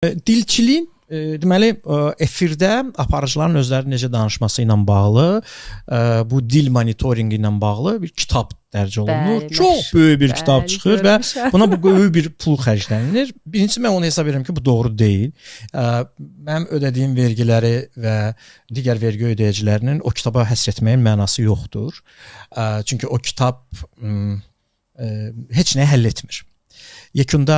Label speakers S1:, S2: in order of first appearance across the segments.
S1: Dilçiliyin deməli efirdə aparıcıların özləri necə danışması ilə bağlı, bu dil monitorinqi ilə bağlı bir kitab dərc olunur.
S2: Bəli,
S1: Çox böyük bir kitab
S2: bəli,
S1: çıxır və
S2: görmüşəm.
S1: buna bu böyük bir pul xərclənilir. Birincisi mən onu hesab edirəm ki, bu doğru deyil. Mənim ödədiyim vergiləri və digər vergi ödəyicilərinin o kitaba həsr etməyin mənası yoxdur. Çünki o kitab heç nəyi həll etmir. Yekunda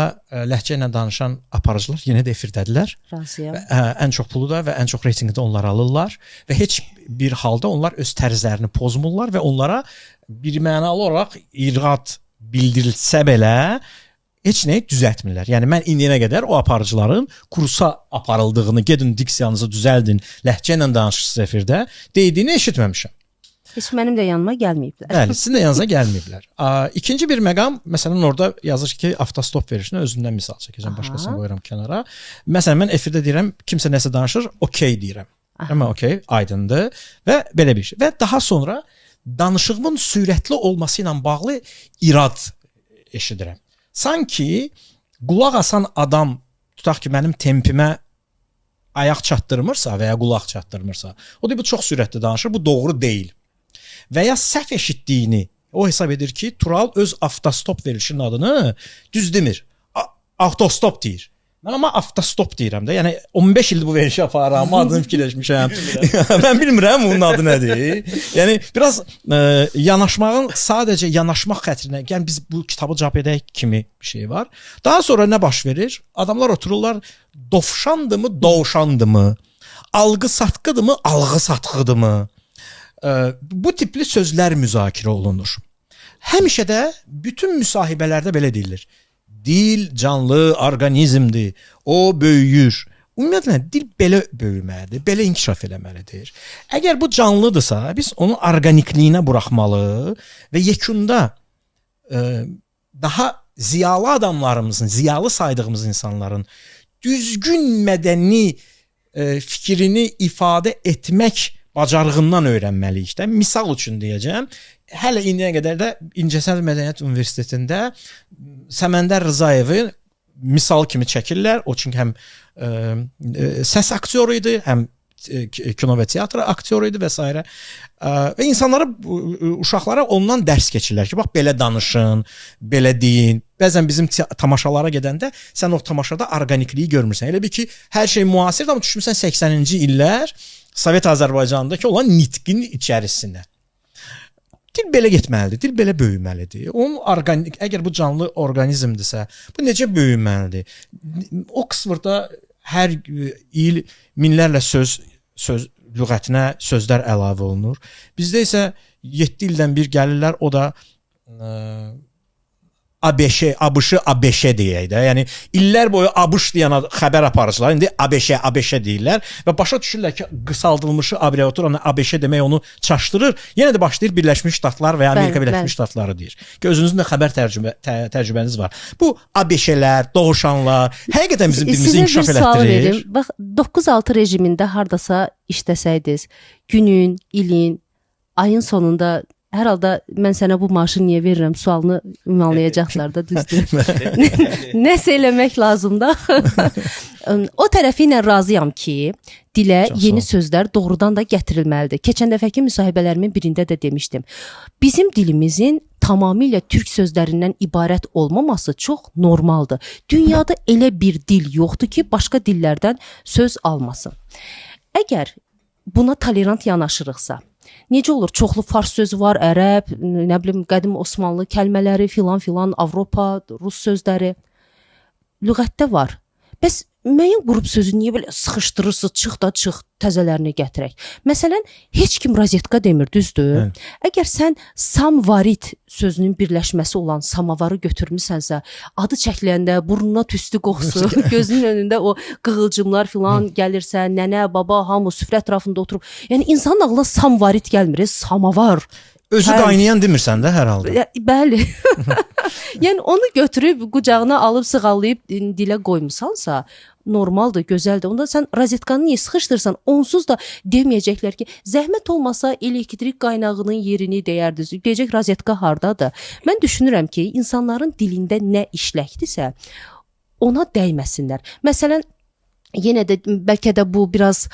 S1: ləhcə ilə danışan aparıcılar yenə də efirdədirlər.
S2: Razıyam.
S1: Ən çox pulu da və ən çox reytinqi də onlar alırlar və heç bir halda onlar öz tərzlərini pozmurlar və onlara bir mənalı olaraq irad bildirilsə belə heç nəyi düzəltmirlər. Yəni mən indiyənə qədər o aparıcıların kursa aparıldığını, gedin diksiyanızı düzəldin, ləhcə ilə danışırsınız efirdə dediyini eşitməmişəm.
S2: Heç mənim də yanıma gəlməyiblər.
S1: Bəli, sizin də yanınıza gəlməyiblər. İkinci bir məqam, məsələn orada yazır ki, avtostop verilişinə özündən misal çəkəcəm, başqasını qoyuram kənara. Məsələn mən efirdə deyirəm, kimsə nəsə danışır, okey deyirəm. Amma okey, aydındır və belə bir şey. Və daha sonra danışığımın sürətli olması ilə bağlı irad eşidirəm. Sanki qulaq asan adam, tutaq ki, mənim tempimə ayaq çatdırmırsa və ya qulaq çatdırmırsa, o deyir bu çox sürətli danışır, bu doğru deyil. Və ya səhv eşitdiyini o hesab edir ki, Tural öz avtostop verilişinin adını düz demir. Avtostop deyir. Mən amma avtostop deyirəm də. Yəni 15 ildir bu verilişi aparıram, adını fikirləşmişəm. Mən bilmirəm bunun adı nədir. Yəni biraz yanaşmağın sadəcə yanaşmaq xətrinə, yəni biz bu kitabı çap edək kimi bir şey var. Daha sonra nə baş verir? Adamlar otururlar, dovşandımı, dovşandımı, alqı-satqıdımı, alğı-satqıdımı? Bu tipli sözlər müzakirə olunur. Həmişə də bütün müsahibələrdə belə deyilir. Dil canlı orqanizmdir. O böyüyür. Ümumiyyətlə dil belə böyüməlidir, belə inkişaf eləməlidir. Əgər bu canlıdırsa, biz onu orqanikliyinə buraxmalı və yekunda daha ziyalı adamlarımızın, ziyalı saydığımız insanların düzgün mədəni fikrini ifadə etmək bacarığından öyrənməliyik də. Misal üçün deyəcəm, hələ indiyə qədər də İncəsənət Mədəniyyət Universitetində Səməndər Rzayevi misal kimi çəkirlər. O çünki həm səs aktyoru idi, həm kino və teatr aktyoru idi və s. Və insanlara, uşaqlara ondan dərs keçirlər ki, bax belə danışın, belə deyin. Bəzən bizim tamaşalara gedəndə sən o tamaşada orqanikliyi görmürsən. Elə bil ki, hər şey müasirdir, amma düşmüsən 80-ci illər Sovet Azərbaycandakı olan nitqin içərisinə. Dil belə getməlidir, dil belə böyüməlidir. Onun orqanik, əgər bu canlı orqanizmdirsə, bu necə böyüməlidir? Oxfordda hər il minlərlə söz lüğətinə sözlər əlavə olunur. Bizdə isə 7 ildən bir gəlirlər, o da ABŞ, ABŞ, ABŞ deyək də. Yəni illər boyu ABŞ deyən xəbər aparıcılar indi ABŞ, ABŞ deyirlər və başa düşürlər ki, qısaldılmışı abreviaturanı ABŞ demək onu çaşdırır. Yenə də başlayır Birləşmiş Ştatlar və ya Amerika Birləşmiş Ştatları deyir. Ki özünüzün də xəbər təcrübəniz var. Bu ABŞ-lər, dovşanlar həqiqətən bizim dilimizi inkişaf elətdirir.
S2: Bax 9-6 rejimində hardasa işləsəydiniz, günün, ilin, ayın sonunda hər halda mən sənə bu maaşı niyə verirəm sualını ünvanlayacaqlar da, düzdür. Nəsə eləmək lazımdır. O tərəfi ilə razıyam ki, dilə yeni sözlər doğrudan da gətirilməlidir. Keçən dəfəki müsahibələrimin birində də demişdim. Bizim dilimizin tamamilə türk sözlərindən ibarət olmaması çox normaldır. Dünyada elə bir dil yoxdur ki, başqa dillərdən söz almasın. Əgər buna tolerant yanaşırıqsa, necə olur? Çoxlu fars sözü var, ərəb, nə bilim, qədim Osmanlı kəlmələri, filan filan, Avropa, rus sözləri lüğətdə var. Bəs müəyyən qrup sözü niyə belə sıxışdırırsınız, çıx da çıx, təzələrini gətirək? Məsələn, heç kim rozetka demir, düzdür?
S1: Evet.
S2: Əgər sən samvarit sözünün birləşməsi olan samavarı götürmüsənsə, adı çəkiləndə burnuna tüstü qoxusu, gözünün önündə o qığılcımlar filan gəlirsə, nənə, baba, hamı süfrə ətrafında oturub. Yəni insanın ağlına samvarit gəlmir, samavar.
S1: Özü qaynayan demirsən də hər halda.
S2: Bəli. Yəni onu götürüb qucağına alıb sığallayıb dilə qoymusansa, normaldır, gözəldir. Onda sən rozetkanı niyə sıxışdırsan? Onsuz da deməyəcəklər ki, zəhmət olmasa elektrik qaynağının yerini deyərdiniz. Deyəcək rozetka hardadır? Mən düşünürəm ki, insanların dilində nə işləkdirsə, ona dəyməsinlər. Məsələn, Yenə də bəlkə də bu biraz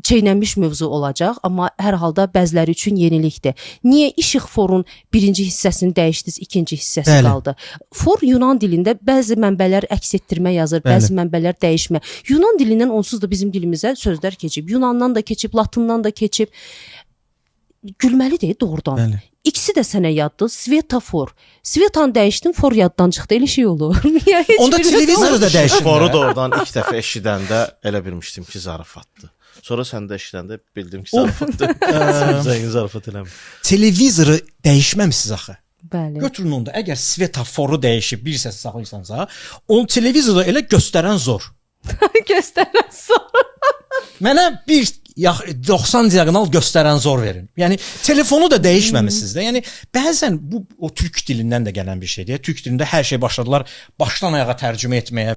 S2: çeynənmiş mövzu olacaq, amma hər halda bəziləri üçün yenilikdir. Niyə işıqforun birinci hissəsini dəyişdiniz, ikinci hissəsi
S1: Bəli.
S2: qaldı? For Yunan dilində bəzi mənbələr əks etdirmə yazır,
S1: Bəli.
S2: bəzi mənbələr dəyişmə. Yunan dilindən onsuz da bizim dilimizə sözlər keçib. Yunandan da keçib, Latından da keçib. Gülməlidir doğrudan.
S1: Bəli.
S2: İkisi də sənə yaddır. Svetofor. Svetanı dəyişdin, for yaddan çıxdı. Elə şey olur. Ya heç
S1: Onda
S2: birini
S1: televizoru da dəyişin.
S3: Foru da oradan ilk dəfə eşidəndə elə bilmişdim ki, zarafatdır. Sonra sən də eşidəndə bildim ki, zarafatdır. Zəngin zarafat eləmir.
S1: Televizoru dəyişməmisiniz axı.
S2: Bəli.
S1: Götürün onu da. Əgər svetoforu dəyişib bir səs saxlayırsansa, onu televizorda elə göstərən zor.
S2: Göstərən sonra.
S1: Mənə bir 90 diaqonal göstərən zor verin. Yəni telefonu da dəyişməmisiniz də. Yəni bəzən bu o türk dilindən də gələn bir şeydir. Türk dilində hər şey başladılar başdan ayağa tərcümə etməyə.